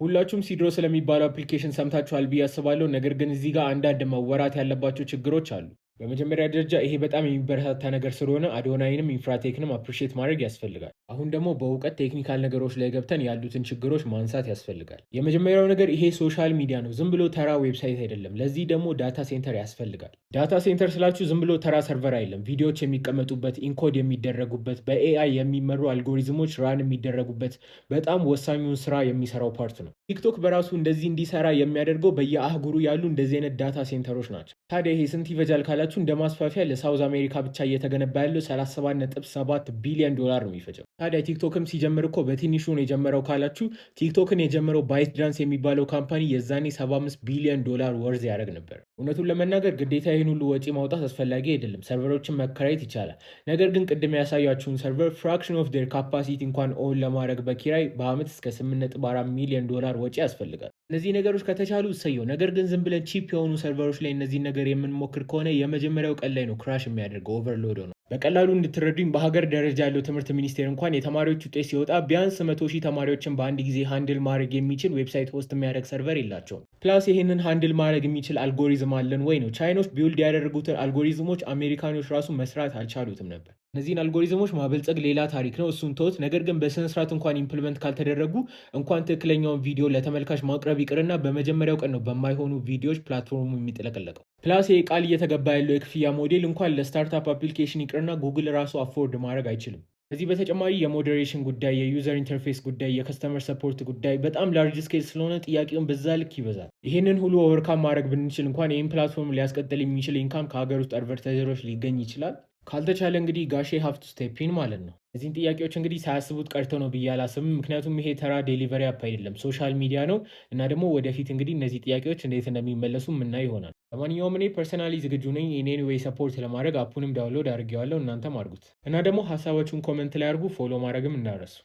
ሁላችሁም ሲድሮ ስለሚባለው application ሰምታችኋል ብዬ አስባለሁ። ነገር ግን እዚህ ጋር አንዳንድ መወራት ያለባቸው ችግሮች አሉ። በመጀመሪያ ደረጃ ይሄ በጣም የሚበረታታ ነገር ስለሆነ አዶናይንም ኢንፍራቴክንም appreciate ማድረግ ያስፈልጋል። አሁን ደግሞ በእውቀት technical ነገሮች ላይ ገብተን ያሉትን ችግሮች ማንሳት ያስፈልጋል። የመጀመሪያው ነገር ይሄ social media ነው፣ ዝም ብሎ ተራ website አይደለም። ለዚህ ደግሞ data center ያስፈልጋል። Data center ስላችሁ ዝም ብሎ ተራ server አይደለም። ቪዲዮዎች የሚቀመጡበት፣ encode የሚደረጉበት፣ በ AI የሚመሩ algorithm ኦች run የሚደረጉበት በጣም ወሳኙን ስራ የሚሰራው part ነው። ቲክቶክ በራሱ እንደዚህ እንዲሰራ የሚያደርገው በየአህጉሩ ያሉ እንደዚህ አይነት data center ኦች ናቸው። ታዲያ ይሄ ስንት ይፈጃል ካላችሁ እንደ ማስፋፊያ ለ South America ብቻ እየተገነባ ያለው 37.7 ቢሊዮን ዶላር ነው የሚፈጀው። ታዲያ ቲክቶክም ሲጀምር እኮ በትንሹ ነው የጀመረው ካላችሁ ቲክቶክን የጀመረው ByteDance የሚባለው company የዛኔ 75 ቢሊዮን ዶላር worth ያደርግ ነበር። እውነቱን ለመናገር ግዴታ ይህን ሁሉ ወጪ ማውጣት አስፈላጊ አይደለም። Server ኦችን መከራየት ይቻላል። ነገር ግን ቅድም ያሳየኋችሁን server fraction of their capacity እንኳን own ለማድረግ በኪራይ በአመት እስከ 8.4 ሚሊዮን ዶላር ወጪ ያስፈልጋል። እነዚህ ነገሮች ከተቻሉ እሰየው። ነገር ግን ዝም ብለን cheap የሆኑ server ኦች ላይ እነዚህን ነገር የምንሞክር ከሆነ የመጀመሪያው ቀን ላይ ነው crash የሚያደርገው፣ overload ነው። በቀላሉ እንድትረዱኝ በሀገር ደረጃ ያለው ትምህርት ሚኒስቴር እንኳን የተማሪዎች ውጤት ሲወጣ ቢያንስ 100,000 ተማሪዎችን በአንድ ጊዜ handle ማድረግ የሚችል website host የሚያደርግ server የላቸውም። Plus ይህንን handle ማድረግ የሚችል አልጎሪዝም አለን ወይ ነው። ቻይኖች build ያደረጉትን አልጎሪዝሞች አሜሪካኖች ራሱ መስራት አልቻሉትም ነበር። እነዚህን አልጎሪዝሞች ማበልጸግ ሌላ ታሪክ ነው፣ እሱን ተውት። ነገር ግን በስነስርዓት እንኳን implement ካልተደረጉ እንኳን ትክክለኛውን ቪዲዮ ለተመልካች ማቅረብ ይቅርና በመጀመሪያው ቀን ነው በማይሆኑ ቪዲዮዎች platform ኡ የሚጥለቀለቀው። Plus ይሄ ቃል እየተገባ ያለው የክፍያ ሞዴል እንኳን ለ startup application ይቅርና ጉግል ራሱ afford ማድረግ አይችልም። ከዚህ በተጨማሪ የ moderation ጉዳይ፣ የ user interface ጉዳይ፣ የ customer support ጉዳይ በጣም large scale ስለሆነ ጥያቄውን በዛ ልክ ይበዛል። ይህንን ሁሉ overcome ማድረግ ብንችል እንኳን ይህን platform ሊያስቀጥል የሚችል income ከሀገር ውስጥ advertiser ኦች ሊገኝ ይችላል። ካልተቻለ እንግዲህ ጋሼ have to step in ማለት ነው። እነዚህን ጥያቄዎች እንግዲህ ሳያስቡት ቀርተው ነው ብዬ አላስብም። ምክንያቱም ይሄ ተራ delivery app አይደለም፣ social media ነው እና ደግሞ ወደፊት እንግዲህ እነዚህ ጥያቄዎች እንዴት እንደሚመለሱ የምናይ ይሆናል። ለማንኛውም እኔ personally ዝግጁ ነኝ in any way support ለማድረግ። App ኡንም download አድርጌዋለሁ፣ እናንተም አድርጉት እና ደግሞ ሀሳባችሁን comment ላይ አድርጉ። Follow ማድረግም እንዳትረሱ።